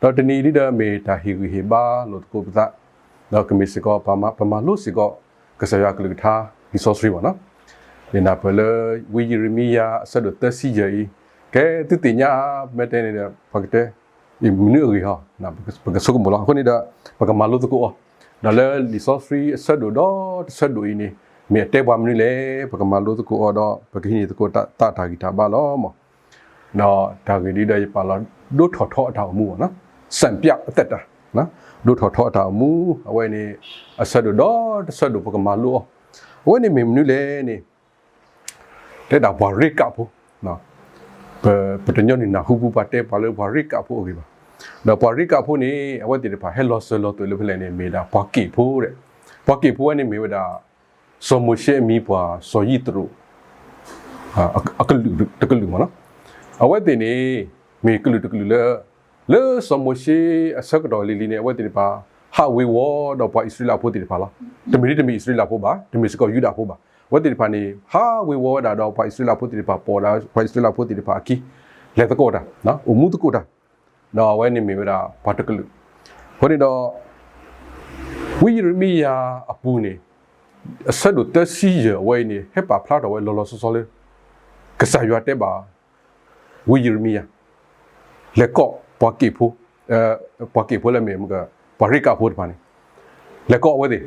ဒီးတနံၤအံၤဒ်ဒီးမ့ၢ်တၢ်ဟ့ၣ်ဂံၢ်ဟ့ၣ်ဘါလိာ်သကိးပသး, ဒီးကမ့ၢ်စ့ၢ်ကီးပမၤလိစ့ၢ်ကီး ကစၢ်ယွၤအကလုၢ်ကထါ လံာ်စီဆှံဘၣ်နီၤ, လၢနၢ်ပၢၢ်လၢဝံယံးရမံယၤအဆၢဒိၣ်သၢဆံယဲၢ်အံၤ, ကဲသုသ့ၣ်ညါ မ့ၢ်တဲန့ၣ်ဒီး ပကတဲ အံၤမနုၤအဂ့ၢ်ဟီ, ပကဆိကမိၣ်လီၤ. အဃိန့ၣ်ဒီး ပကမၤလိသကိးအီၤ, ဒီးလၢလံာ်စီဆှံအဆၢဒိၣ်ဒီးတဆၢဒိၣ်အံၤန့ၣ် မ့ၢ်အတဲပှၤမနုၤလဲၣ်, ပကမၤလိသကိးအီၤဒီး ပကဟံးန့ၢ်သကိးတၢ်တၢ်ဂံၢ်တၢ်ဘါလီၤမး. ဒီးတၢ်ဂ့ၢ်ဒ်ဒီးယပာ်လီၤ ဒိၣ်ထီၣ်ထီအတၢ်အိၣ်မူအီၤနီၤ, စံးပြအသက်တာ, ဒိၣ်ထီၣ်ထီအတၢ်အိၣ်မူ, အဝဲန့ၣ် အဆၢဒိၣ်ဒီးတဆၢဒိၣ်ပကမၤလိအီၤ, အဝဲန့ၣ်မ့ၢ်မနုၤလဲၣ်န့ၣ် တဲဒၣ်ပှၤရ့ကးဖိ, ပ ပတညီနုၢ်နၢ်ဟူပူၤပှၤတဲပှၤလၢပှၤရ့ကးဖိအဂ့ၢ်ဘၣ်. ဒီးပှၤရ့ကးဖိန့ၣ် အဝဲသ့ၣ်တဖၣ်ဟဲလီၤစၢၤလီၤသွဲၣ်လၢဖဲလဲၣ်န့ၣ် မ့ၢ်ဒၣ်ပှၤက့ၣ်ဖိဒီး, ပှၤက့ၣ်ဖိဝဲန့ၣ်မ့ၢ်ဝဲဒၣ် စီၤမိၤၡ့အမံၤပှၢ်စီၤယံးတရူး အကလုာ်တကလုာ်မ့ၢ်နီၤ. အဝဲသ့ၣ်န့ၣ် မ့ၢ်ကလုာ်တကလုာ်လၢ လၢစီၤမိၤၡ့အဆၢကတီၢ်လံၤလံၤန့ၣ် အဝဲသ့ၣ်တဖၣ် ဟးဝ့ၤဝီၤဒီးပှၤအံၣ်စရ့လးဖိသ့ၣ်တဖၣ်လီၤ. တမ့ၢ်ဒ်တမ့ၢ်အံၣ်စရ့လးဖိဘၣ်, တမ့ၢ်စ့ၢ်ကီးယူဒၤဖိဘၣ်. အဝဲသ့ၣ်တဖၣ်န့ၣ် ဟးဝ့ၤဝီၤဝဲဒၣ်ဒီးပှၤအံၣ်စရ့လးဖိသ့ၣ်တဖၣ် ပိာ်ဒၣ်ပှၤအံၣ်စရ့လးဖိသ့ၣ်တဖၣ်အခံ လဲၤသကိးတၢ်, အိၣ်မူသကိးတၢ်, ဒီးအဝဲန့ၣ်မ့ၢ်ဝဲဒၣ်ပှၤတကလုာ်. အဃိန့ၣ်ဒီး ဝံယံးရမံယၤအပူၤန့ၣ် အဆၢဒိၣ်သၢဆံယဲၢ်အဝဲအံၤန့ၣ် ဟဲပာ်ဖျါထီၣ်ဝဲလီၤလီၤဆီဆီလၢ ကစၢ်ယွၤတဲဘၣ် ဝံယံးရမံယၤ လဲၤကိးပှၤက့ၣ်ဖိ, ပှၤက့ၣ်ဖိလၢမ့ၢ် ပှၤရ့ကးဖိတဖၣ်န့ၣ် လဲၤကိးအဝဲသ့ၣ်,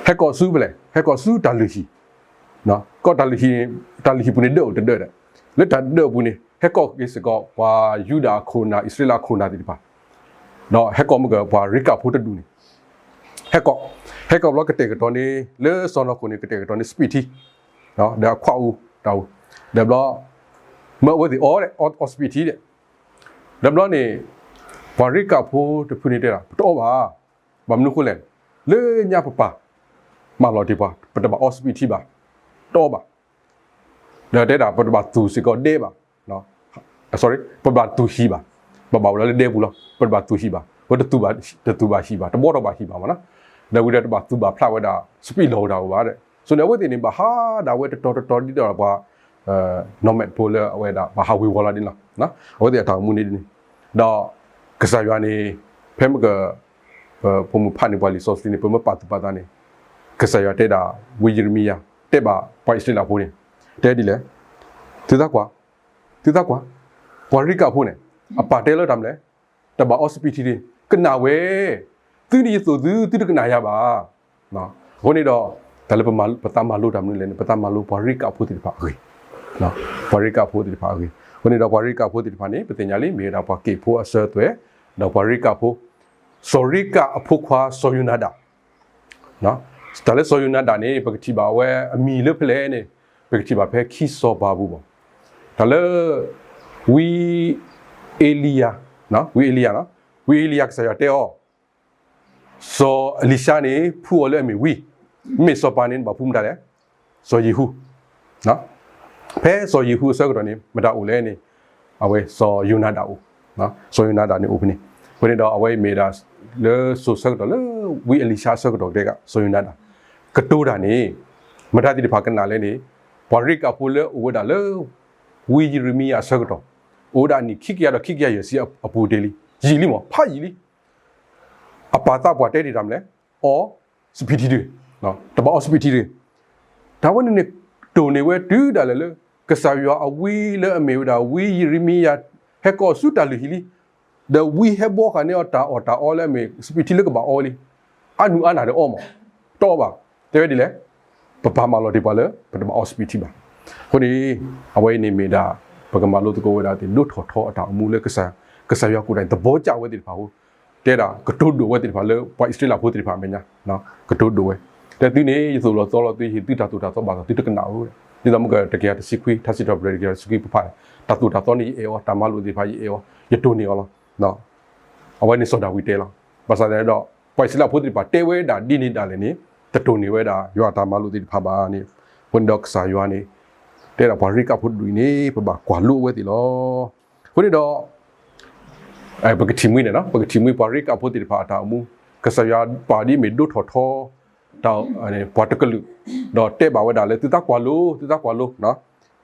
ဟဲကိးဆူဖဲလဲၣ်, ဟဲကိးဆူတၢ်လုၢ်ဟံၣ်, ကိးတၢ်လုၢ်ဟံၣ်, တၢ်လုၢ်ဟံၣ်ပူၤန့ၣ်ဒၢးအိၣ်တဒၢးဒီး, လၢတၢ်ဒၢးအပူၤန့ၣ် ဟဲကိးက့ၤစ့ၢ်ကီး ပှၤယူဒၤအခိၣ်နၢ် အံၣ်စရ့လးအခိၣ်နၢ်သ့ၣ်တဖၣ်, ဒီးဟဲကိးမ့ၢ်ကပှၤရ့ကးဖိတဒူၣ်န့ၣ်, ဟဲကိး, ဟဲကိးဘျီကတဲာ်ကတီၤန့ၣ် လၢစီၢ်နီၤခိၣ်န့ၣ် ကတဲာ်ကတီၤန့ၣ် စပံးထံ ဒီးအခွးအူတၢ်အိၣ်, ဒီးဘျီ မၢအဝဲသ့ၣ်အီၣ် အီစပံးထံဒီး, ဒီးဘျီန့ၣ် ပှၤရ့ကးဖိတဖုန့ၣ်တဲဒၣ် ပတအီၣ်ဘၣ်, ဘၣ်မနုၤအဃိလဲၣ်, လၢညါပပၢ် မၢလီၤတ့ၢ်ပှၤ ပတဘၣ်အီစပံးထံဘၣ်, တအီၣ်ဘၣ်, ဒီးတဲဒၣ် ပတဘၣ်သူၣ်စ့ၢ်ကီးဒဲဘၣ်, sorry ပတဘၣ်သူၣ်ဟံၣ်ဘၣ်, ပဘၣ်အိၣ်လၢဒဲပူၤလီၤ, ပတဘၣ်သူၣ်ဟံၣ်ဘၣ်, ပတသူၣ်ဘၣ်ဟံၣ်ဘၣ် တဘီထီၣ်ဘၣ်ဟံၣ်ဘၣ်မ့ၢ်နီၤ, ဒီးဝံၤဒီးတဘၣ်သူၣ်ဘၣ်ဖျးဝဲဒၣ် စပံးလီၢ်တၢ်အိၣ်ဘၣ်ဒီး, ဆိန့ၣ် အဝဲသ့ၣ်န့ၣ် ဘၣ်ဟးဒၣ်ဝဲတတီၤတတီၤဒ်ဒီးပှၤ နီၢ်မဲာ်ဖိလၢအဝဲဒၣ် ဘၣ်ဟးဝ့ၤဝီၤလီၤဒ်န့ၣ်လီၤ, အဝဲသ့ၣ်အတၢ်အိၣ်မူန့ၣ်ဒ်န့ၣ်, ဒီးကစၢ်ယွၤန့ၣ် ဖဲမ့ၢ်က ပ ပမ့ၢ်ဖးန့ၢ်ပှၤလံာ်စီဆှံန့ၣ် ပမ့ၢ်ပာ်သူၣ်ပာ်သးန့ၣ်, ကစၢ်ယွၤတဲဒၣ် ဝံယံးရမံယၤ တဲဘၣ်ပှၤအံၣ်စရ့လးဖိန့ၣ်, တဲဒ်လဲၣ်, သုသးကွၢ်, သုသးကွၢ်, ပှၤရ့ကးဖိန့ၣ် အပၢ်တဲလၢတၢ်မနုၤလဲၣ်, တဘၣ်အီစပံးထံဒံး, ကနၣ်ဝဲ, သုန့ၣ်ယသိၣ်သု သုတကနၣ်ယၤဘၣ်. အဃိန့ၣ်ဒီး တၢ်လၢပသးမၤလိတၢ်မနုၤလဲၣ်န့ၣ် ပသးမၤလိပှၤရ့ကးဖိသ့ၣ်တဖၣ်အဂ့ၢ်, ပှၤရ့ကးဖိသ့ၣ်တဖၣ်အဂ့ၢ်. အဃိန့ၣ်ဒီးပှၤရ့ကးဖိသ့ၣ်တဖၣ်န့ၣ် ပသ့ၣ်ညါလံ မ့ၢ်ဝဲဒၣ်ပှၤက့ၣ်ဖိအစၢၤအသွဲၣ်, ဒီးပှၤရ့ကးဖိ, စီၤရ့ကးအဖိခွါစီၤယိၤနၤဒၤ တၢ်လၢစီၤယိၤနၤဒၤန့ၣ် ပကထံၣ်ဘၣ်အဝဲအမံၤလၢဖဲလဲၣ်န့ၣ် ပကထံၣ်ဘၣ်ဖဲခံစီၤပၤအပူၤဘၣ်. တၢ်လၢ ဝံအ့လံယၤ, ဝံအ့လံယၤ, ဝံအ့လံယၤကစၢ်ယွၤတဲအီၤ, စီၤအ့လံၡါန့ၣ် ဖှူအီၤလၢအမ့ၢ်ဝံ, မ့ၢ်စီၤပၤန့ၣ် နဘၣ်ဖှူမတၤလဲၣ်, စီၤယံၤဟူ ဖဲစီၤယံၤဟူအဆၢကတီၢ်န့ၣ် မတၤအိၣ်လဲၣ်န့ၣ် အဝဲစီၤယိၤနၤဒၤအိၣ်, စီၤယိၤနၤဒၤန့ၣ်အိၣ်ဖဲန့ၣ်. အဃိန့ၣ်ဒီးအဝဲမ့ၢ်ဒၣ် လၢစိၤဆၢကတီၢ်လၢ ဝံအ့လံၡါအဆၢကတီၢ်ကတည်းက စီၤယိၤနၤဒၤ ကတိၤတၢ်န့ၣ် မတၤသ့ၣ်တဖၣ်ကနၣ်လဲၣ်န့ၣ် ပှၤရ့ကးဖိလၢအိၣ်ဝဲဒၣ်လၢ ဝံယံးရမံယၤအဆၢကတီၢ် အိၣ်ဝဲဒၣ်အနံၣ်ခံကယၤဒီးခံကယၤယဲၢ်ဆံအပူၤတ့ၢ်လံ, ယံာ်လံမး ဖးယံာ်လံ. အပၢ်သးပှၢ်တဲဒၣ်တၢ်မနုၤလဲၣ်, အီစပံးထံတဂ့ၤ, တဘၣ်အီစပံးထံတဂ့ၤ. တၢ်ဝဲန့ၣ်န့ၣ် တိၢ်န့ၢ်ဝဲတုၤဒၣ်လဲာ်လၢ ကစၢ်ယွၤအဝံလၢအမ့ၢ်ဝဲဒၣ်ဝံယံးရမံယၤ ဟဲကိးဆူတၢ်လုၢ်ဟံၣ်လံ, ဒီးဝံဟဲဘှီဃာ်န့ၢ်အီၤတၢ်အီၣ်တၢ်အီလၢအမ့ၢ်စပံးထံလၢကဘၣ်အီလံ, အါနုၢ်အါနၢ်ဒီးအီမး, တအီဘၣ်, တဲဝဲဒ်လဲၣ်, ပပၢ်မၢလီၤတ့ၢ်ပှၤလၢ ပတဘၣ်အီစပံးထံဘၣ်. အဃိန့ၣ် အဝဲအံၤန့ၣ်မ့ၢ်ဒၣ် ပကမၤလိသကိးဝဲဒၣ်သ့ၣ် ဒိၣ်ထီၣ်ထီအတၢ်အိၣ်မူလၢ ကစၢ်ယွၤကိးဒၣ် သဘောကျဝဲသ့ၣ်တဖၣ်အဃိ တဲဒၣ်ကတိၤဒိၣ်ဝဲသ့ၣ်တဖၣ်လၢ ပှၤအံၣ်စရ့လးဖိသ့ၣ်တဖၣ်အမဲာ်ညါ, ကတိၤဒိၣ်ဝဲ, တဲသုန့ၣ် ယသိၣ်လီၤသီလီၤသု ယဟ့ၣ်သုတၢ်သိၣ်တၢ်သီဘၣ်သီ သုတကနၣ်ဧၢ, ဒ်သိးမ့ၢ်ကတကယၤတဆံခွံ ထါစံးထီၣ်ပတြၢၤတကယၤတဆံခွံပဖးန့ၣ် တၢ်သိၣ်တၢ်သီန့ၣ်ယအဲၣ်အီၤ, တၢ်မၤလိာ်သ့ၣ်တဖၣ်ယအဲၣ်အီၤ, ယတိၢ်န့ၢ်အီၤလီၤ. အဝဲန့ၣ်စီၤဒၤဝံးတဲလီၤ. ဘၣ်ဆၣ်သနာ်ဒီး ပှၤအံၣ်စရ့လးဖိသ့ၣ်တဖၣ်တဲဝဲဒၣ်ဒ်န့ၣ်ဒၣ်လဲာ်န့ၣ် တတိၢ်န့ၢ်ဝဲဒၣ်ယွၤအတၢ်မၤလိာ်သ့ၣ်တဖၣ်ဘၣ်န့ၣ်, အဃိန့ၣ်ဒီးကစၢ်ယွၤန့ၣ် တဲဒၣ်ပှၤရ့ကးဖိတဒူၣ်အံၤန့ၣ် ပဘၣ်ကွၢ်လိအဝဲသ့ၣ်လီၤ. အဃိန့ၣ်ဒီး ပကထံၣ်မှံန့ၣ်နီၤ, ပကထံၣ်မှံပှၤရ့ကးဖိသ့ၣ်တဖၣ်အတၢ်အိၣ်မူ, ကစၢ်ယွၤပာ်ဒ်အမ့ၢ်ဒိၣ်ထီၣ်ထီ တၢ် ပှၤတကလုာ်, ဒီးတဲဘၣ်ဝဲဒၣ်လၢသုသးကွၢ်လိ, သုသးကွၢ်လိ,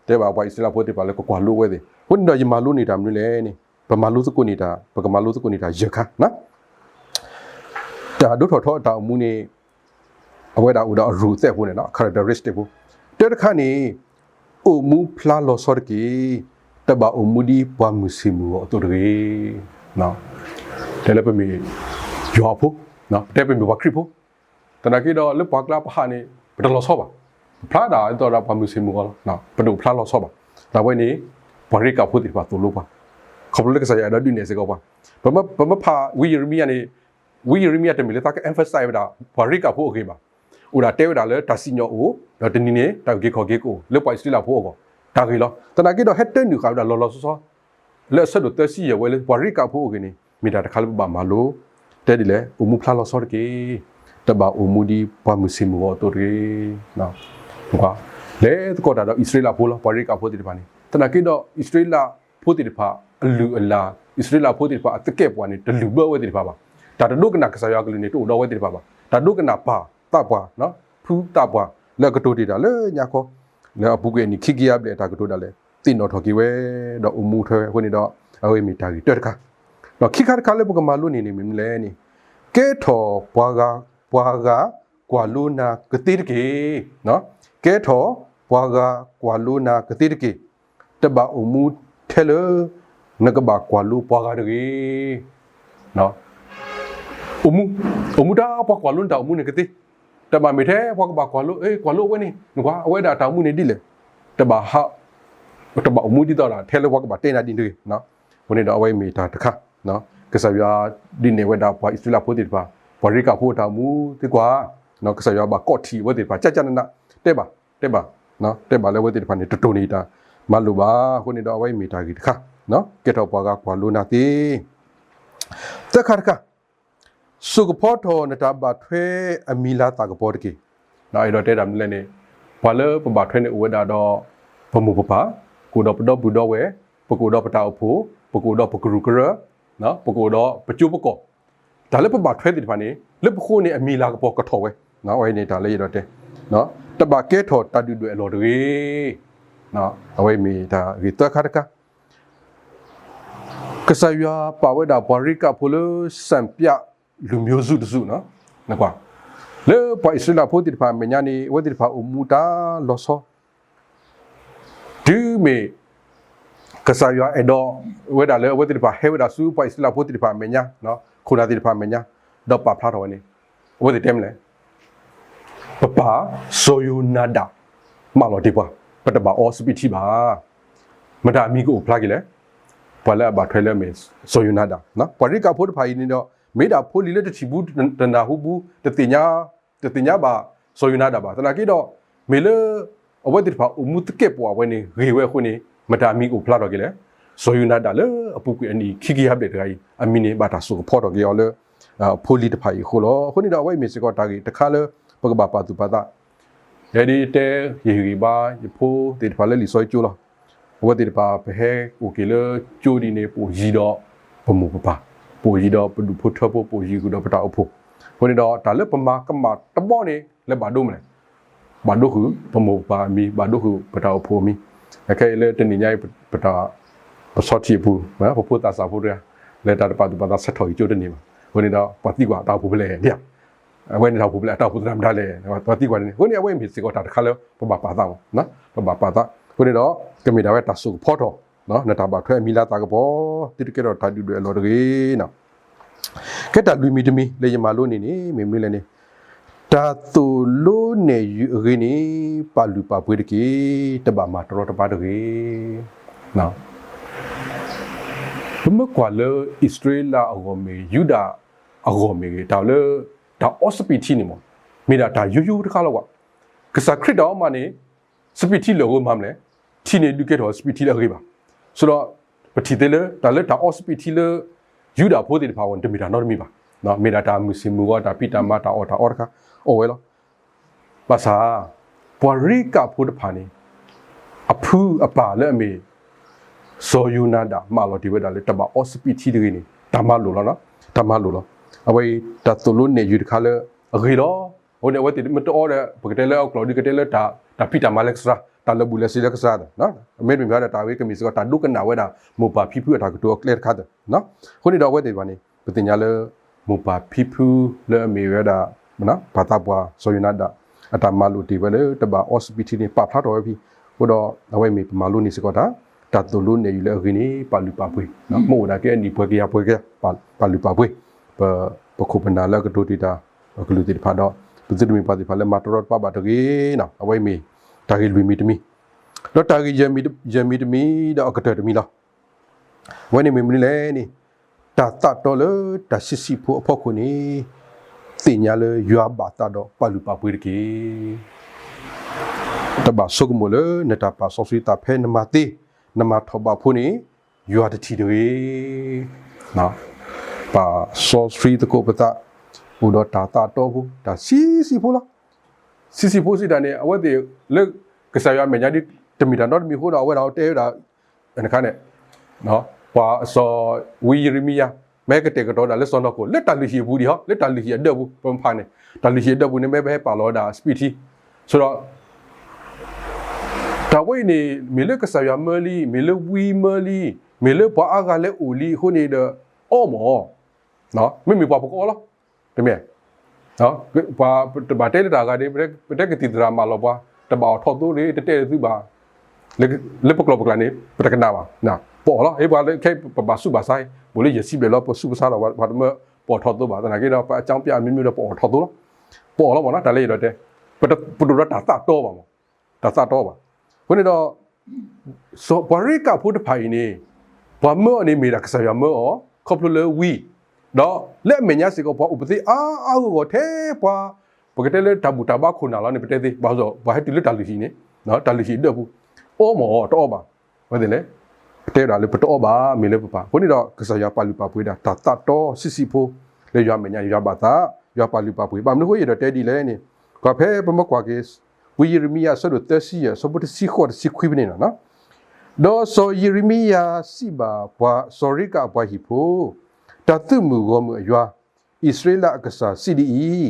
တဲဘၣ်ပှၤအံၣ်စရ့လးဖိသ့ၣ်တဖၣ်လၢကကွၢ်လိအဝဲသ့ၣ်. အဃိန့ၣ်ဒီးယမၤလိန့ၢ်တၢ်မနုၤလဲၣ်န့ၣ် ပမၤလိသကိးန့ၢ်တၢ် ပကမၤလိသကိးန့ၢ်တၢ်ယဲၢ်ခါ တၢ်ဒိၣ်ထီၣ်ထီအတၢ်အိၣ်မူန့ၣ် အဝဲဒၣ်အိၣ်ဒီးအရူၢ်သဲးဖိန့ၣ် characteristic ဖိ တၢတခါန့ၣ် အိၣ်မူဖျါလီၤဆီတက့ၢ်. တဘၣ်အိၣ်မူဒ်ပှၤမုၢ်ဆ့ၣ်မုၢ်ဂီၤအသိးတဂ့ၤ. တဲလၢပမ့ၢ်ယွၤအဖိ, ပတဲပမ့ၢ်ပှၤခရံာ်ဖိ, သနာ်က့ဒီးလၢပှၤကျါပဟးန့ၣ် ပတလီၤဆီဘၣ်. ပဖျါဒၣ်ဒ်သိးဒီးပှၤမုၢ်ဆ့ၣ်မုၢ်ဂီၤလီၤ. ပတအိၣ်ဖျါလီၤဆီဘၣ်. ဒီးအဝဲန့ၣ် ပှၤရ့ကးဖိသ့ၣ်တဖၣ်သိၣ်လိပှၤ, ခီဖျိလၢကစၢ်ယွၤအဲၣ်ဒိးဒုးနဲၣ်စ့ၢ်ကီးပှၤ. ပမ့ၢ်ဖးဝံယံးရမံယၤန့ၣ် ဝံယံးရမံယၤတမ့ၢ်လၢသးက emphasize ဝဲဒၣ် ပှၤရ့ကးဖိအဂ့ၢ်ဘၣ်. အိၣ်ဒၣ်တဲဝဲဒၣ်လၢတၢ်စံၣ်ညီၣ်အိၣ်, ဒီးတနံၤန့ၣ် တၢ်အုၣ်က့ၤခီၣ်က့ၤကအိၣ် လၢပှၤအံၣ်စရ့လးဖိအဂီၢ်, တၢ်ဂ့ၢ်လီၤ. သနာ်က့ဒီးဟဲတၢနုာ်ဃာ်ဝဲဒၣ်လီၤလီၤဆီဆီ လၢအဆၢဒိၣ်သၢဆံယဲၢ်ဝဲလၢပှၤရ့ကးဖိအဂ့ၢ်န့ၣ် မ့ၢ်တၢ်တခါလၢပဘၣ်မၤလိ, တဲဒ်လဲၣ်, အိၣ်မူဖျါလီၤဆီတက့ၢ်. တဘၣ်အိၣ်မူဒ်ပှၤမုၢ်ဆ့ၣ်မုၢ်ဂီၤအသိးတဂ့ၤ. လဲၤသကိးတၢ်ဒီးအံၣ်စရ့လးဖိလီၤ, ပှၤရ့ကးဖိသ့ၣ်တဖၣ်န့ၣ်. သနာ်က့ဒီးအံၣ်စရ့လးဖိသ့ၣ်တဖၣ် အလုၢ်အလၢ်, အံၣ်စရ့လးဖိသ့ၣ်တဖၣ်အသကဲာ်ပဝးန့ၣ် တလုၢ်ဘၢဝဲသ့ၣ်တဖၣ်ဘၣ်. တၢ်တဒိကနၣ်ကစၢ်ယွၤကလုၢ်န့ၣ် တအိၣ်ဒီးဝဲသ့ၣ်တဖၣ်ဘၣ်. တၢ်ဒိကနၣ်ပၢ်သးပှၢ်, ဖုသးပှၢ် လၢအကတိၤတ့ၢ်တၢ်လၢညါခီ လၢအပူၤကွံာ်အနံၣ်ခံကယၤဘျဲၣ်အတၢ်ကတိၤဒၣ်လဲာ် သ့ၣ်နီၣ်ထီၣ်က့ၤဝဲ ဒီးအိၣ်မူထွဲဝဲအဃိန့ၣ်ဒီး အဝဲမ့ၢ်တၢ်ဂ့ၢ်တၢတခါ. ဒီးခံခါတခါလၢပကမၤလိန့ၢ်န့ၣ်မ့ၢ်မနုၤလဲၣ်န့ၣ်, ကဲထီၣ်ပှၤဂၤ, ပှၤဂၤကွၢ်လိနၤကသ့တက့ၢ်. ကဲထီၣ်ပှၤဂၤကွၢ်လိနၤကသ့တက့ၢ်. တဘၣ်အိၣ်မူထဲလၢ နကဘၣ်ကွၢ်လိပှၤဂၤတဂ့ၤ. အိၣ်မူ, အိၣ်မူတၢ်ပှၤကွၢ်လိနတၢ်အိၣ်မူန့ၣ်ကသ့, တဘၣ်မ့ၢ်ထဲပှၤကဘၣ်ကွၢ်လိ, ကွၢ်လိအဝဲန့ၣ်, နကွၢ်အဝဲဒၣ်တၢ်အိၣ်မူန့ၣ်ဒ်လဲၣ်. တဘၣ်ဟး, တဘၣ်အိၣ်မူဒ်သိးဒီးထဲလၢပှၤကဘၣ်တဲနၤဒ်န့ၣ်တဂ့ၤ. အဃိန့ၣ်ဒီးအဝဲမ့ၢ်တၢ်တခါ, ကစၢ်ယွၤဒုးနဲၣ်ဝဲဒၣ်ပှၤအံၣ်စရ့လးဖိသ့ၣ်တဖၣ်, ပှၤရ့ကးဖိအတၢ်အိၣ်မူသ့ၣ်ကွၢ်, ကစၢ်ယွၤဘၣ်ကိးထီၣ်ဝဲသ့ၣ်တဖၣ် ကၠၢ်ကၠၢ်နးနး, တဲဘၣ်, တဲဘၣ်, တဲဘၣ်လၢအဝဲသ့ၣ်တဖၣ်န့ၣ် တတိၢ်န့ၢ်တၢ်မၤလိာ်ဘၣ်. အဃိန့ၣ်ဒီးအဝဲမ့ၢ်တၢ်ဂ့ၢ်တခါ, ကဲထီၣ်ပှၤဂၤကွၢ်လိနၤသ့ သၢခါတခါ, စိာ်ကဖီထီၣ်နတၢ်ဘၣ်ထွဲအမံၤလၤသၣ်ကပီၤတက့ၢ်. အဲၣ်ဒိးတဲတၢ်မနုၤလဲၣ်န့ၣ်, ပှၤလၢပဘၣ်ထွဲန့ၣ်အိၣ်ဝဲဒၣ်ဒီး ပမိၢ်ပပၢ်, ကအိၣ်ဒီးပဒီပုၢ်ဒီဝဲၢ်, ပကအိၣ်ဒီးပတၢ်အိၣ်ဖှိၣ်, ပကအိၣ်ဒီးပကရူၢ်ကရၢ, ပကအိၣ်ဒီးပကၠိပကီၢ်, တၢ်လၢပဘၣ်ထွဲသ့ၣ်တဖၣ်န့ၣ် လၢပဃိန့ၣ်အမံၤလၤကပီၤကထီၣ်ဝဲ, အဝဲန့ၣ်တၢ်လၢယအဲၣ်ဒိးတဲ, တဘၣ်ကဲထီၣ်တၢ်ဒုၣ်ဒွဲၣ်အလီၢ်တဂ့ၤ. အဝဲမ့ၢ်တၢ်ဂ့ၢ်သၢခါတခါ ကစၢ်ယွၤပာ်ဝဲဒၣ်ပှၤရ့ကးဖိလၢ စံပြလူမျိုးစုတစု, နကွၢ်, လၢပှၤအံၣ်စရ့လးဖိသ့ၣ်တဖၣ်အမဲာ်ညါန့ၣ် အဝဲသ့ၣ်တဖၣ်အိၣ်မူတၢ်လီၤဆီ, တုၤမ့ၢ် ကစၢ်ယွၤအဲၣ်ဒိးဝဲဒၣ်လၢအဝဲသ့ၣ်တဖၣ်ဟဲဝဲဒၣ်ဆူပှၤအံၣ်စရ့လးဖိသ့ၣ်တဖၣ်အမဲာ်ညါ, ခိၣ်နၢ်သ့ၣ်တဖၣ်အမဲာ်ညါ, ဒီးပာ်ဖျါထီၣ်ဝဲန့ၣ်, အဝဲသ့ၣ်တဲမနုၤလဲၣ်, ပပၢ်စီၤယိၤနၤဒၣ် မၢလီၤတ့ၢ်ပှၤ, ပတဘၣ်အီစပံးထံဘၣ်. မတၤအမံၤကအိၣ်ဖျါက့ၤလဲၣ်. ပှၤလၢအဘၣ်ထွဲလၢအမ့ၢ်စီၤယိၤနၤဒၣ်, ပှၤရ့ကးဖိတဖၣ်အံၤန့ၣ်ဒီး မ့ၢ်ဒၣ်ဖိလံၤလၢတထံၣ်ဘူးတနၢ်ဟူဘူး တသ့ၣ်ညါ, တသ့ၣ်ညါဘၣ်စီၤယိၤနၤဒၣ်ဘၣ်. သနာ်က့ဒီး မ့ၢ်လၢ အဝဲသ့ၣ်တဖၣ်အိၣ်မူသကဲာ်ပဝးဝဲန့ၣ် ဂ့ၤဝဲအဃိန့ၣ် မတၤအမံၤကအိၣ်ဖျါထီၣ်က့ၤလဲၣ်. စီၤယိၤနၤဒၣ်လၢအပူၤကွံာ်အနံၣ်ခံကယၤဘျဲၣ်တဂၤအံၤ အမံၤန့ၣ် ဘၣ်တၢ်စိာ်ကဖီထီၣ်က့ၤအီၤလၢ ဖိလံၤတဖၣ်အံၤအဃိလီၤ. အဃိန့ၣ်ဒီး အဝဲအံၤမ့ၢ်စ့ၢ်ကီးတၢ်ဂ့ၢ်တခါလၢ ပကဘၣ်ပာ်သူၣ်ပာ်သး ယဲဒၣ်တဲ ယဟ့ၣ်ဂံၢ်ဘါယဖိသ့ၣ်တဖၣ်လၢလံာ်စီဆှံကၠိလီၤ. အဝဲသ့ၣ်တဖၣ် ပဟဲအိၣ်က့ၤလၢကၠိဒ်န့ၣ် ပအိၣ်ယံၤဒီးပမိၢ်ပပၢ်, ပအိၣ်ယံၤဒီးပဒူၣ်ဖိထၢဖိ, ပအိၣ်ယံၤဃုာ်ဒီးပတၢ်အိၣ်ဖှိၣ်. အဃိန့ၣ်ဒီး တၢ်လၢပမၤကမၣ်တဘီန့ၣ် လၢဘၣ်ဒိမနုၤလဲၣ်. ဘၣ်ဒိဃုာ်ပမိၢ်ပပၢ်အမံၤ, ဘၣ်ဒိဃုာ်ပတၢ်အိၣ်ဖှိၣ်အမံၤ. ခဲအံၤလၢတနံၤညါအံၤ ပတၢ် ပဆီထံးအပူၤ, ပဖိသၣ်စၢ်ဖိတဂၤ လၢတၢ်တပာ်သူၣ်ပာ်သးဆဲးထီၣ်က့ၤကၠိတန့ၢ်ဘၣ်. အဃိန့ၣ်ဒီး ပှၤသံကွၢ်တၢ်အိၣ်ဖှိၣ်ဖဲလဲၣ်ဒ် အဝဲန့ၣ်တၢ်အိၣ်ဖှိၣ်ဖဲလဲၣ်, တၢ်အိၣ်ဖှိၣ်သရၣ်မတၤလဲၣ်, ပှၤသံကွၢ်န့ၣ်. အဃိန့ၣ် အဝဲမ့ၢ်စ့ၢ်ကီးတၢ်တခါလၢပဘၣ်ပာ်သးမး, ပဘၣ်ပာ်သး. အဃိန့ၣ်ဒီး ကမ့ၢ်ဒၣ်ဝဲတၢ်စိာ်ကဖီထီၣ် နတၢ်ဘၣ်ထွဲအမံၤလၤသၣ်ကပီၤ, သုတကဲထီၣ်တၢ်ဒုၣ်ဒွဲၣ်အလီၢ်တဂ့ၤ. ကဲတၢ်လွံၢ်မံၤတမံၤ လၢယမၤလိန့ၢ်န့ၣ် မ့ၢ်မနုၤလဲၣ်န့ၣ်, တၢ်သိၣ်လိနဲၣ်ယုာ်အဂ့ၤန့ၣ် ပာ်လုၢ်ပာ်ပှ့ၤတက့ၢ်, တဘၣ်မၤတရီတပါတဂ့ၤ. ပမ့ၢ်ကွၢ်လၢအံၣ်စရ့လးအဂီၢ်မ့ၢ်ဂ့ၤ, ယူဒၤအဂီၢ်မ့ၢ်ဂ့ၤ, တၢ်လၢ တၢ်အီစပံးထံန့ၣ်မး မ့ၢ်ဒၣ်တၢ်ယိယိတခါလီၤကွၢ်. ကစၢ်ခရံာ်တၢ်အီၣ်မးန့ၣ် စပံးထံလၢာ်အဃိမၤမနုၤလဲၣ်, ထံန့ၣ်ဒုးကဲထီၣ်စပံးထံလၢအဂ့ၤဘၣ်. ဆိဒီး ပထံၣ်သ့လၢ တၢ်လၢတၢ်အီစပံးထံလၢ ယူဒၤဖိသ့ၣ်တဖၣ်အဂီၢ်န့ၣ် တမ့ၢ်တၢ်နီတမံၤဘၣ်. မ့ၢ်ဒၣ်တၢ်မုၢ်ဆ့ၣ်မုၢ်ဂီၤ တၢ်ဖံးတၢ်မၤ တၢ်အီၣ်တၢ်အီတခါ အီၣ်ဝဲလီၤ. ဘၣ်ဆၣ် ပှၤရ့ကးဖိတဖၣ်န့ၣ် အဖုအပၢ်လၢအမ့ၢ် စီၤယိၤနၤဒၣ် မၢလီၤတ့ၢ်ဝဲဒၣ်လၢတဘၣ်အီစပံးထံတဂ့ၤန့ၣ် တၢ်မၤလိာ်လီၤ. တၢ်မၤလိာ်လီၤ. အဝဲအံၤတၢ်သိၣ်လိနဲၣ်ယုာ်တခါလၢအဂ့ၤလီၤ. အဃိန့ၣ် အဝဲသ့ၣ်မ့ၢ်တအီဒီး ပကတဲလၢအကျိာ်ဒုးကတဲလၢ တၢ်ဖံးတၢ်မၤလၢကစၢ် တၢ်လၢာ်ဘူၣ်လၢာ်စ့ၤလၢကစၢ်သၢ, မ့တမ့ၢ်ဘၣ်ဒီးတၢ်ဝဲကမ့ၢ်စ့ၢ်ကီးတၢ်ဒိကနၣ်ဝဲဒၣ် မိၢ်ပၢ်ဖံဖုအတၢ်ကတိၤအကျဲတခါသၢ. အဃိန့ၣ်ဒီးအဝဲသ့ၣ်တဖၣ်န့ၣ် ပသ့ၣ်ညါလၢ မိၢ်ပၢ်ဖံဖုလၢအမ့ၢ်ဝဲဒၣ် ပှၤသးပှၢ်စီၤယိၤနၤဒၣ် အတၢ်မၤလိာ်တ့ၢ်ဝဲလၢတဘၣ်အီစပံးထံန့ၣ် ပာ်ဖျါထီၣ်ဝဲဖဲ အဃိဒီးအဝဲမ့ၢ်ပမၤလိန့ၢ်စ့ၢ်ကီးတၢ် တၢ်သိၣ်လိနဲၣ်ယုာ်လၢအဂ့ၤန့ၣ် ပာ်လုၢ်ပာ်ပှ့ၤ, မ့ၢ်အိၣ်ဒၣ်ကဲအနံၣ်ပှဲၤကယၤပှဲၤကယၤ ပာ်လုၢ်ပာ်ပှ့ၤ ပ ပခိၣ်ပနၢ်လၢအကတိၤတ့ၢ်တၢ် ပကလုာ်သ့ၣ်တဖၣ်ဒီး ပသုတမ့ၢ်ပှၤသ့ၣ်တဖၣ်လၢမၤတရီတပါဘၣ်တဂ့ၤနီၤ. အဝဲမ့ၢ်တၢ်ဂ့ၢ်လွံၢ်မံၤတမံၤ, ဒီးတၢ်ဂ့ၢ်ယဲၢ်မံၤတမံၤဒီးအကတၢၢ်တမံၤလီၤ. အဝဲန့ၣ်မ့ၢ်မနုၤလဲၣ်န့ၣ် တၢ်သးတီလၢတၢ်ဆံးဆံးဖိအဖီခိၣ်န့ၣ် သ့ၣ်ညါလၢယွၤဘၣ်သးဒီးပာ်လုၢ်ပာ်ပှ့ၤတက့ၢ်. တဘၣ်ဆိကမိၣ်လၢနတၢ်ပာ်စီဆှံသးဖဲနမၤသ့ နမၤထီၣ်ဘးဖိန့ၣ် ယွၤတထံၣ်တဂ့ၤ. ပာ်စီဆှံသကိးပသး အိၣ်ဒီးတၢ်သးတီဖိ တၢ်ဆံးဆံးဖိလီၤ. ဆံးဆံးဖိစံးတၢ်န့ၣ် အဝဲသ့ၣ်လၢကစၢ်ယွၤအမဲာ်ညါဒ်တမ့ၢ်တၢ်နီတမံၤအဃိဒီး အဝဲဒၣ်တဲဝဲဒၣ် အခါန့ၣ် ပှၤစီၤဝံယံးရမံယၤ မ့ၢ်ကတဲာ်ကတီၤဒၣ်လၢစီၤနီၢ်ခိၣ် လၢတၢ်လုၢ်ဟံၣ်အပူၤဒံးဟီ လၢတၢ်လုၢ်ဟံၣ်အဒၢးပူၤ ပမဖးန့ၣ် တၢ်လုၢ်ဟံၣ်အဒၢးပူၤန့ၣ် မ့ၢ်ပဟဲပာ်လီၤဝဲဒၣ်စပံးထံ ဆိဒီး တၢ်ဝဲအံၤန့ၣ် မ့ၢ်လၢကစၢ်ယွၤမၢလံ မ့ၢ်လၢဝံမၢလံ မ့ၢ်လၢပှၤအါဂၤလဲၤအိၣ်လံအဃိန့ၣ်ဒီး အီမၢ် မ့မ့ၢ်ပှၤပကအီလီၤ. တမ့ၢ် ပှၤတဘၣ်တဲလၢတၢ်ဂၤဒ် ပတဲကသံၣ်သရၣ်မၤလီၤပှၤ တဘၣ်အိးထီၣ်သိးလၢ တတဲလၢသုဘၣ် လၢပကျိာ်ပကျါန့ၣ် ပတကနၣ်ဘၣ် ပအီၣ်လီၤ ဟ့ၣ်ပှၤခဲပဘၣ်ဆူးဘၣ်ဆါ ဘူးလၢယဲၢ်ဆံဘျဲၣ်လီၤ ပဆူးပဆါလီၤ ပှၤတမၢပအိးထီၣ်သိးဘၣ် သနာ်က့ဒီး ပအကၠီပျၢ်အမ့မ့ၢ်ဒီးပအိးထီၣ်သိးလီၤ ပအီၣ်လီၤမ့ၢ်နီၤ တၢ်လၢယအဲၣ်ဒိးတဲ ပတဒိးဒီးတၢ်သးတီဘၣ်မ့ၢ် တၢ်သးတီဘၣ် အဃိန့ၣ်ဒီး ပှၤရ့ကၣ်ဖိတဖၣ်အံၤန့ၣ် ပှၤမၢအီၤန့ၣ်မ့ၢ်ဒၣ်ကစၢ်ယွၤမၢအီၤ ခီဖျိလၢဝံ ဒီးလၢအမဲာ်ညါစ့ၢ်ကီး ပှၤအိၣ်ပသ့အါအါဂီၢ်ဂီၢ်ထဲပှၤ ပကတဲလၢတၢ်ဘူၣ်တၢ်ဘါခိၣ်နၢ်လီၤန့ၣ် ပတဲသ့ ဘၣ်ဆၣ် ပှၤဟဲတုၤလၢတၢ်လုၢ်ဟံၣ်န့ၣ် တၢ်လုၢ်ဟံၣ်ဒၢးပူၤ အီမၢ်အီၤတအီဘၣ် ဝဲသ့ၣ်လဲၣ် ပတဲဒၣ်လၢပတအီဘၣ် မ့ၢ်လၢပပၢ် အဃိန့ၣ်ဒီး ကစၢ်ယွၤပာ်လုၢ်ပာ်ပှ့ၤဒၣ် တၢ်သးတီဆံးဆံးဖိ လၢယွၤအမဲာ်ညါ ယွၤဘၣ်သး ယွၤပာ်လုၢ်ပာ်ပှ့ၤ ဘၣ်မနုၤအဃိယအဲၣ်ဒိးတဲဒ်လဲၣ်န့ၣ် ကွၢ်ဖဲပမ့ၢ်ကွၢ်က့ၤ ဝံယံးရမံယၤ အဆၢဒိၣ်သၢဆံယဲၢ် အဆၢဖိတဆံဃိးတဆံခွံဖဲန့ၣ်လီၤ. ဒီးစီၤယံးရမံယၤစံးဘၣ်ပှၤစီၤရ့ကၣ်အပှၤဟံၣ်ဖိ, တၢ်သုးမုၢ်ဂီၢ်မုၢ်အယွၤ, အံၣ်စရ့လးအကစၢ်စံးဒ်အံၤ,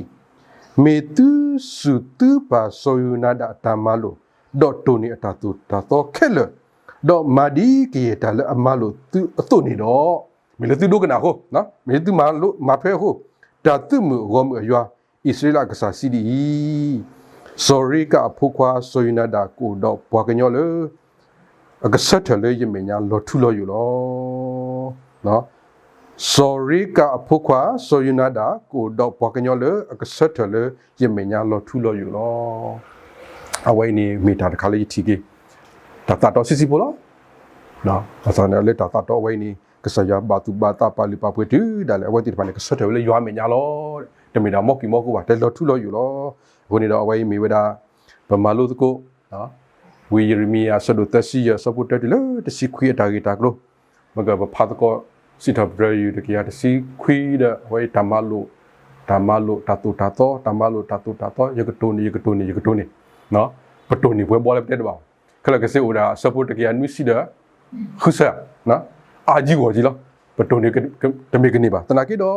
မ့ၢ်သုစူၢ်သုပၢ်စီၤယူနၤဒၣ်အတၢ်မၤလိာ်, ဒီးတိၢ်န့ၢ်အတၢ်သိၣ်တၢ်သီခဲလၢာ်, ဒီးမၤဒ်ကယဲၢ်တၢ်လၢအမၤလိာ်သုအသိးန့ၣ်ဒီး, မ့ၢ်လၢသုဒိကနၣ်အဃိ, မ့ၢ်လၢသုမၤလိမၤထွဲအဃိ, တၢ်သုးမုၢ်အဂီၢ်မုၢ်အယွၤ, အံၣ်စရ့လးအကစၢ်စံးဒ်အံၤ, စီၤရ့ကၣ်အဖိခွါစီၤယူနၤဒၣ်ကအိၣ်ဒီးပှၤကညီလၢ အကဆၢထၢၣ်လၢယမဲာ်ညါလီၤထူလီၤယိာ်လီၤ. စီၤရ့ကၣ်အဖိခွါစီၤယူနၤဒၣ်ကအိၣ်ဒီးပှၤကညီလၢအကဆၢထၢၣ်လၢယမဲာ်ညါလီၤထူလီၤယိာ်လီၤ. အဝဲအံၤန့ၣ်မ့ၢ်တၢ်တခါလၢယထံၣ်က့ၤ တၢ်သးတီဆံးဆံးဖိလီၤ. ဘၣ်ဆၣ်န့ၣ်လၢတၢ်သးတီအဝဲအံၤန့ၣ် ကစၢ်ယွၤဘၣ်သူၣ်ဘၣ်သးပာ်လုၢ်ပာ်ပှ့ၤတုၤဒၣ်လဲာ် အဝဲသ့ၣ်တဖၣ်န့ၣ် ကဆၢထၢၣ်ဝဲလၢယွၤအမဲာ်ညါလီၤ. တမ့ၢ်ဒၣ်မီၢ်ကံၢ်မီၢ်ကိၢ်ဘၣ် တဲလီၤထူလီၤယိာ်လီၤ. အဃိန့ၣ်ဒီးအဝဲအံၤမ့ၢ်ဝဲဒၣ် ပမၤလိသကိး ဝံယံးရမံယၤအဆၢဒိၣ်သၢဆံယဲၢ်အဆၢဖိတၢတုၤလၢတဆံခွံအတၢ်ဂ့ၢ်တၢ်ကျိၤ မ့ၢ်ကပဖးသကိး စံးထီၣ်ပတြၢၤယုၢ်တကယၤတဆံခွံဒီး အဝဲတၢ်မၤလိာ် တၢ်မၤလိာ်တၢ်သိၣ်တၢ်သီ တၢ်မၤလိာ်တၢ်သိၣ်တၢ်သီ ယကတိၢ်န့ၢ် ယကတိၢ်န့ၢ် ယကတိၢ်န့ၢ် ပတိၢ်န့ၢ်ပှဲၤဘီလၢပတဲတဘၣ်ဘၣ်. ခဲလၢာ်ကစ့အိၣ်ဒၣ်အဆၢဖိတကယၤနွံဆံဒီး ဃုဆၢ အါယံၤဂီၢ်ကံလီၤ. ပတိၢ်န့ၢ်တမ့ၢ်ကန့ၢ်ဘၣ်. သနာ်က့ဒီး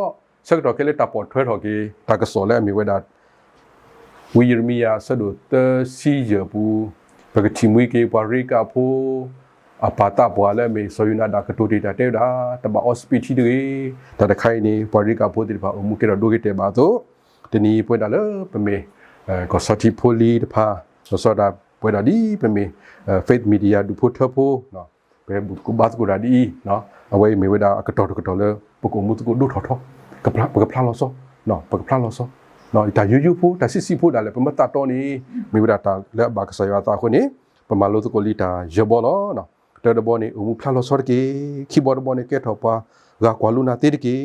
ဆၢကတီၢ်ခဲလၢာ်တၢ်ပိာ်ထွဲထီၣ်က့ၤ တၢ်ကစီၣ်လၢအမ့ၢ်ဝဲဒၣ် ဝံယံးရမံယၤအဆၢဒိၣ်သၢဆံယဲၢ်အပူၤ ပကထံၣ်မှံက့ၤပှၤရ့ကၣ်ဖိ အပၢ်သးပှၢ်လၢအမ့ၢ်စီၤယူနၤဒၣ် ကတိၤတ့ၢ်တၢ်တဲဝဲဒၣ် တဘၣ်အီစပံးထံတဂ့ၤ. တၢ်တခါအံၤန့ၣ် ပှၤရ့ကၣ်ဖိသ့ၣ်တဖၣ်အိၣ်မူကဲထီၣ်ဒိဂ့ၤတဲာ်ဘၣ်အသိး တနံၤအံၤပဝဲဒၣ်လၢပမ့ၢ် ကီၢ်ဆီထံးဖိလံၤတဖၣ် လီၤဆီဒၣ်ပဝဲဒၣ်ဒ်ပမ့ၢ် Faith Media ဒူၣ်ဖိထၢဖိ ပဟဲဘူၣ်သကိးဘါသကိးတၢ်ဒ်အံၤ အဝဲအံၤမ့ၢ်ဝဲဒၣ်အကတီၢ်တကတီၢ်လၢ ပကအိၣ်မူသကိးဒိၣ်ထီၣ်ထီ ပကဖျါလီၤဆီ ပကဖျါလီၤဆီ တၢ်ယိယိဖိ တၢ်ဆံးဆံးဖိဒၣ်လဲာ် ပမ့ၢ်သးတီန့ၣ် မ့ၢ်ဝဲဒၣ်တၢ်လၢအဘၣ်ကစၢ်ယွၤအသးအဃိန့ၣ် ပမၤလိသကိးလံတၢ်ယဲၢ်ဘီလီၤ. တၢတဘီန့ၣ် အိၣ်မူဖျါလီၤဆီတက့ၢ်. ခံဘီတဘီန့ၣ် ကဲထီၣ်ပှၤဂၤကွၢ်လိနၤသ့တက့ၢ်.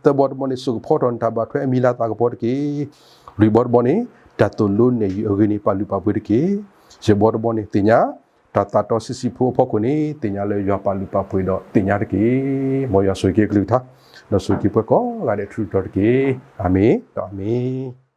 သၢဘီတဘီန့ၣ် စိာ်ကဖီထီၣ်နတၢ်ဘၣ်ထွဲအမံၤလၤသးကပီၤတက့ၢ်. လွံၢ်ဘီတဘီန့ၣ် တၢ်သိၣ်လိနဲၣ်ယုာ်အဂ့ၤန့ၣ် ပာ်လုၢ်ပာ်ပှ့ၤတက့ၢ်. ယဲၢ်ဘီတဘီန့ၣ် သ့ၣ်ညါ တၢ်သးတီဆံးဆံးဖိအဖီခိၣ်န့ၣ် သ့ၣ်ညါလၢယွၤပာ်လုၢ်ပာ်ပှ့ၤဒီးသ့ၣ်ညါတက့ၢ်. မ်ယွၤဆိၣ်ဂ့ၤက့ၤအကလုၢ်ကထါ ဒီးဆိၣ်ဂ့ၤက့ၤပှၤကိးဂၤဒဲးထူးထူးတီၤတီၤတက့ၢ်. အၤမ့ၣ်ဒီးအၤမ့ၣ်.